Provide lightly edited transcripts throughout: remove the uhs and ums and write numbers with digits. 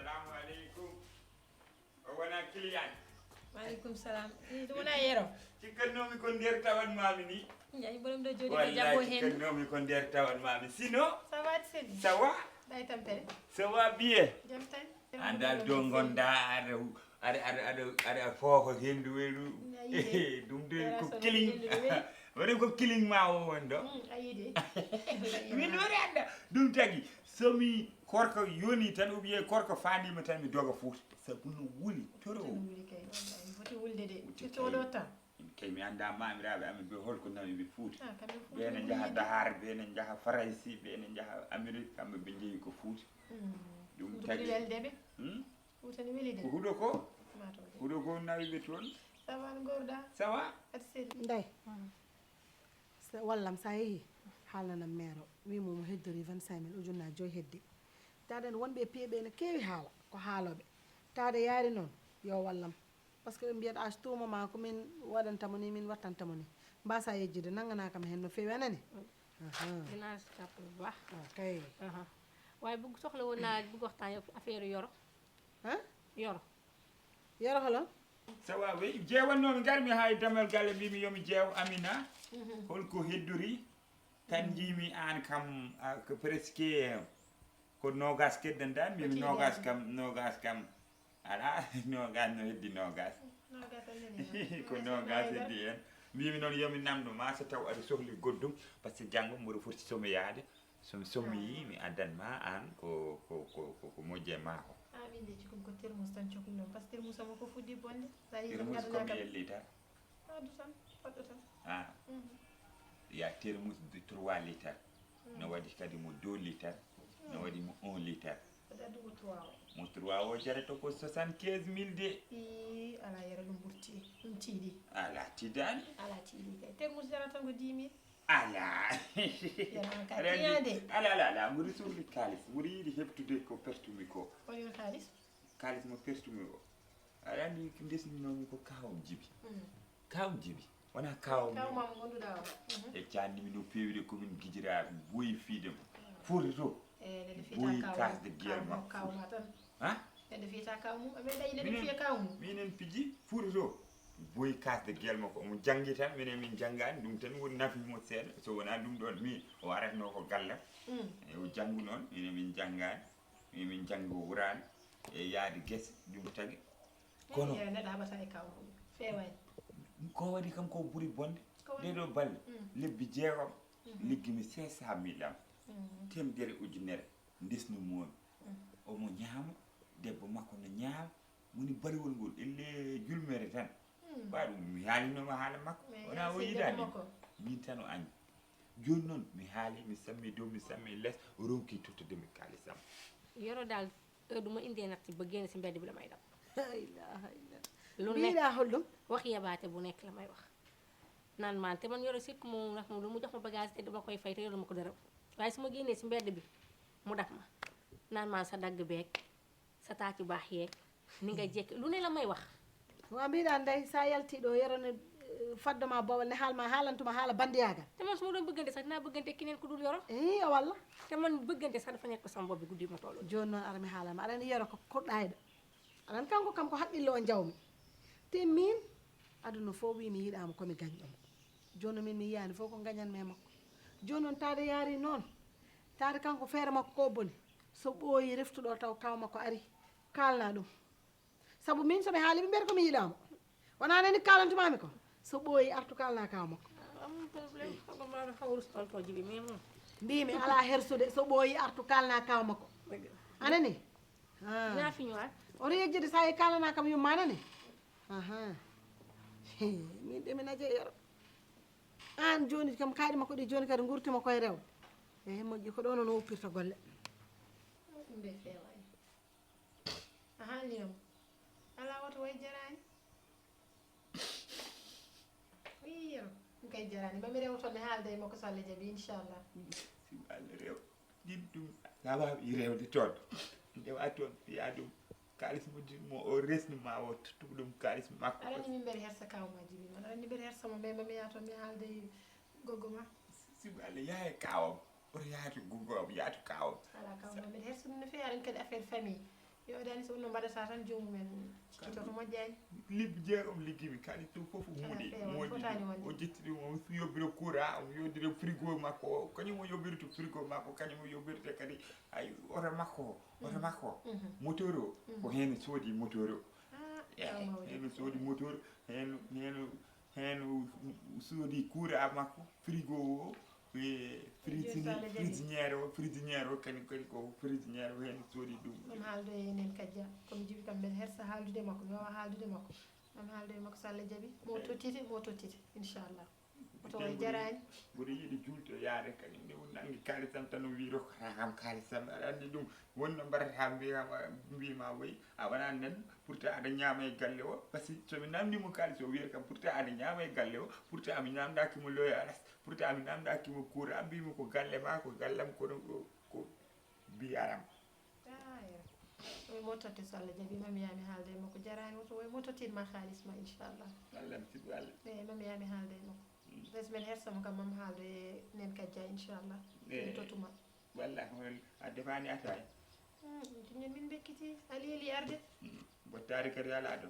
Assalamualaikum. Wana client. Waalaikumsalam. Ni duma na yero. Ci kannomi ko nder tawan mami ni. Yaay borom do jodi ko jabo hen. Ci kannomi ko nder tawan mami. Sino? Ça va sen. Ça va? Day tampere. Ça va bien. Jam tan. Andal do gonda ada foko hendu welu. Dum de ko killing. Woni ko killing ma o wondo. Ayide. Min wori anda. Dum tagi somi korko yoni tan ou bien korko fandima tan mi doga fuut. Sabu no wuli toro. Wuli kay wallahi foti wulde de. Ci todo tan. Kay mi anda mamiraɓe amin ɓe holko nami ɓe fuuti kamɓe ɓene jaha dahar ɓene jaha faraysi ɓene jaha amérique kamɓe ɓe jeeyi ko fuuti ɗum tagi weldeɓe fuutani welide ko huuɗo ko huuɗo ko nawi ɓe toon ça va no gorɗa ça va ati sedi ndey wallam sa yeehi haalnanam maire o wimomo heddori 25 000 ujunnaje 5 heddi taden wonɓe piyeɓe ne keewi haala ko haaloɓe tade yaari noon yo wallam par ce que ɓe mbiyata age tout moment ko min waɗantamo ni min wattantamo ni mbasa yejjude nangana kam hen no fewi anani dinaa si jàpp bu baax kay waaye bëgg soxla woon naa bëgg waxtaan affaire yoro yoro yoro holon ça va oui jeewannomi garmi ha e damal galle mbimi yomi jeew Amina holko heddori tan jiimi an kam ko presque ko nogas keddanɗa mbimi nogas kam ala nogas no heddi nogas ko nogas heddi hen mbimi noon yomi namdo ma so taw aɗa sohli goddum par ce que janggo mboɗo foti somoyade somi sommiyi mi addanma an ko moƴƴe ma ko min de cikum ko termos tan cohlunon par ce que termos amo ko fuddi bonde sa yi termos combien de litres adu tan foddo tan ya termos de 3 litres no waɗi kadi mo 2 litres no waɗi mo 1 litre addugo 3 mo 3 o jarata ko 75 000 de ala yara ɗum ɓurti ɗum tiiɗi ala tidani ala tiiɗi kay termos jarata ko 10 000 ala ala mbiɗa sohli kalis mbiɗa yiiɗi heɓtude ko pertumi ko oyon kalis mo pertumi o aɗa andi ko desninomi ko kawam jibi wona kawmama gonduɗa o e cannimi no feewide komin guijiraɓe boyi fiidema foti to boyi kasde guiyal makko kawma tan neɗɗo fiyata kaw mum amin ɗayi neɗɗo fiya kaw mum minen piji fuuti to boyi kasde guiyal makko omo janggi tan minen min janggani ɗum tan woni nafimo seeɗa so wona ɗum ɗon min o aratno ko gallam o janggu noon minen min janggani min janggi o wurani e yaade guese ɗum tagui kono neɗɗo haɓata e kaw mum fewani ko waɗi kam ko ɓuuri bonde ɗeɗo balle lebbi jeegom liggimi 500 000 am temedere ujunere ndesnomomi omo ñaama debbo makko no ñaama woni baliwol ngol elle julmere tan ɓa ɗum mi haalinoma haala makko wona o yiɗani min tan o añi joni noon mi haali mi sammi dow mi sammi less o ronki tottudemi kalisam yoro dal ɗuma inde natti ba génn si mbedd bi la may dam ilaha illallah lu mbiɗa holɗum wax yabaate bu nekk la may wax naan maan te man yoro sikku moom ndax moom lu mu jox ma bagage te dama koy fay te yoro ma ko dara waaye su ma génnee si mbedd bi mu daf ma naan maan sa dagg beeg sa taati baax yeeg ni nga jekk lu ne la may wax wa mbiɗa ndey sa yaltiɗo yerone faddoma bowal ne haalma haalantuma haala bandiyagal te man su ma doon bëggante sax dinaa bëggante keneen ku dul yoro o walla te man bëggante sax dafa nekk sama bopp bi guddi ma toll joni noon ara mi haalama aɗani yero ko koɗɗayɗo aɗan kanko kam ko haqqille o jawmi te min aduna fof wi mi yiiɗama komi gañɗomo joni min mi yiyani fof ko gañanme makko joni noon taade yaari noon taade kanko feere makko ko boni so ɓooyi reftuɗo taw kaw makko ari kalna ɗum saabu min somi haali ɓe mbiyata komi yiiɗamo wona nani kalantumami ko so ɓooyi artu kalna kaw makko amul problème xamama xaw rustonto jibi mais moom mbimi ala hersude so ɓooyi artu kalna kaw makko anani dinaa fi ñëwaat oto yejjide sa yi kalana kam yumma anani min de min aje yero an joni kam kaaɗi makko ɗi joni kadi gurtima koye rewde e moƴƴi ko ɗo noon o uppirta golle ɗum de fewani a haalniyom ala woto way jarani yero ɗum kay jarani mami rew toon ne haalda e makko so Allah jaaɓi inchallah si Allah rew ɗin ɗum sa wawi rewde toon ndewa toon fiya ɗum kalis mo o resnima o tottuɓe ɗum kalis makko aɗa andi min mbeɗa hersa kawma jibi man aɗa andi mbeɗa hersamo mais mami yaha toon mi haalda e goggo ma simo Allah yaha e kawam oto yahata guggo am yahata kawam ala kawma mbeɗa hersa ɗum no fewi aɗa andi kadi affaire famille yo dani so no mbaɗata tan jomumen coto moƴƴani libbi jeegom liggimi kadi to fof muuɗi o jettiri o yobbiro courant o yoddire frigo makko o kañum o yobbirto frigo makko kañum o yobbirte kadi ay oto makko moteur o ko hen soodi moteur o hen soodi moteur hen soodi courant makko frigo o friginiére o kadi ko friginiére o hen soodi ɗum ɗum haaldo e enen kajja comme jibi kam mbeɗa hersa haaldude makko mi wawa haaldude makko mami haaldude makko so Allah jaaɓi mo tottite inchallah oto o jarani mboɗo yiiɗi julto yaade kadi nde nangi kaalisam tan o wi rokkata kam kaalisam aɗa andi ɗum wonno mbaɗata mbima woyi a wona nden pourtant aɗa ñaama e galle o par ce que somi namdimo kaalis o wiyata kam pourtant aɗa ñaama e galle o pourtant mi ñamɗakimo loye aras pourtant mi namɗakimo courant mbimi ko galle ma ko gallam kono ko mbiyaram oye mototte so Allah jaaɓi mami yami haalde e makko jarani oto oye motottinma haalis ma inchallah Allah mi siɗo Allah eyi mami yami haalde e makko res men hersamo kam mami haalde e nen kajja inchallah mi tottuma wallahi a defani ataya ñin min bekkiti a leeli arde bottari kadi ala ɗo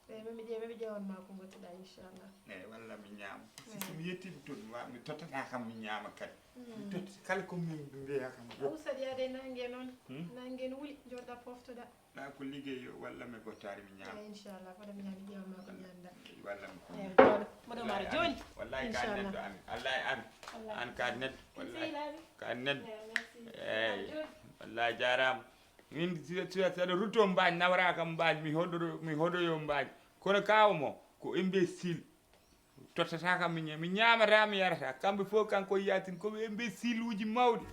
eyi mami ƴewanma ko gottiɗa inchallah eyi walla mi ñaama somi yettimi toon mi tottata kam mi ñaama kadi mi totti kala ko min mbiya kam usat yaade nangue noon nangue ne wuuli joɗɗa poftoɗa na ko liggey o walla mi bottari mi ñaama inchallah foɗa mi ñaami ƴewanma ko ñanda walla mboɗo mara joni wallahi ka neɗɗo ami wallahi an ka neɗɗo wallahi ka neɗɗo eyi wallahi jarama min saɗa rutto mbañ nawra kam mbañ mi hoɗoyo mbañ kono kaw mo ko imbécile tottata kam mi ñamata mi yarata kamɓe fof kanko yatin koɓe imbécile uji mawɗi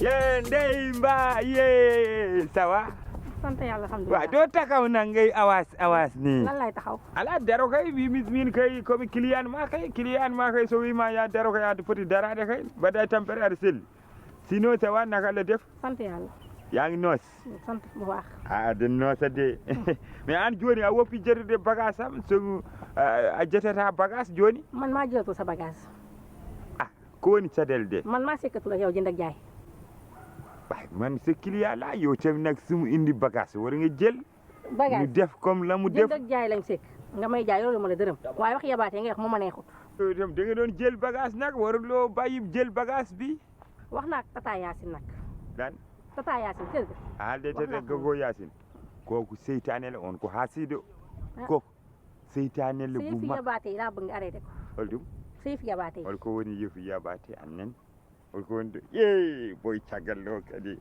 ye ndey mba ye sawa sant yàlla alhamdulilah waaw doo taxaw nag ngay awas nii lan lay taxaw ala daro kay min kay komi client ma kay so wima ya daro kay ade foti darade kay mbaɗa tampere aɗa selli sinon sawa naka la def sant yàlla yaa ngi noos sant bu baax aɗa noosa de mais an joni a woppi jettude bagage am so a jettata bagage joni man maa jëlatul sa bagage ko woni caɗele de man maa sekkatul ak yow jënd ak jaay waaye man sa client la yow tamit nag sumu indi bagage war nga jël bagage ñu def comme la mu def jënd ak jaay lañ sekk nga may jaay loolu ma la dërëm waaye wax yabaate nga wax moo ma neexut yow tam da nga doon jël bagage nag waruloo bàyyi jël bagage bi wax naa tata Yacine nag dan tata Yacine kër ga haalde tete gogo Yacine kooku seytaane la on ko haasido kooku seytaane la bu fi mag yabaate yi laa bëgg nga arrêté ko hol ɗum sëy fi yabaate yi hol ko woni yeefu yabaate annen hol ko woni ye boy caggal ɗo kadi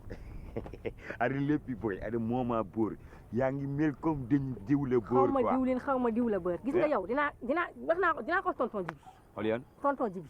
aɗa leppi boy aɗa mooma boor yaa ngi mel comme dañu diwle boor xaw ma diwlin xaw ma diwla bër gis nga yow dinaa ko tonton Jibi hol yan tonton Jibi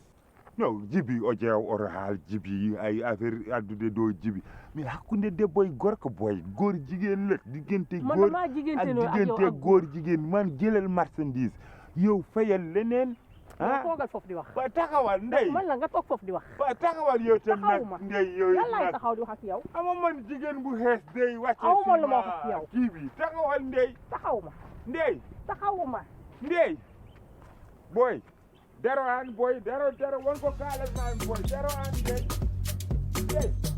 non Jibi o jeew oto haal Jibi ay affaire addude dow Jibi mais hakkunde debbo e gorko boy góor jigéen la diggante góor ak diggante góor jigéen man jëlal marchandise yow fayal leneen nga toogal foofu di wax ba taxawal ndey man la nga toog foofu di wax ba taxawal yow tam nag ndey yow lan laay taxaw di wax ak yow ama man jigéen bu xees day wàcce awma lu ma wax ak yow kii bi taxawal ndey taxawuma ndey taxawuma ndey boy daro an boy daro won ko kaalas ma boy daro an ndey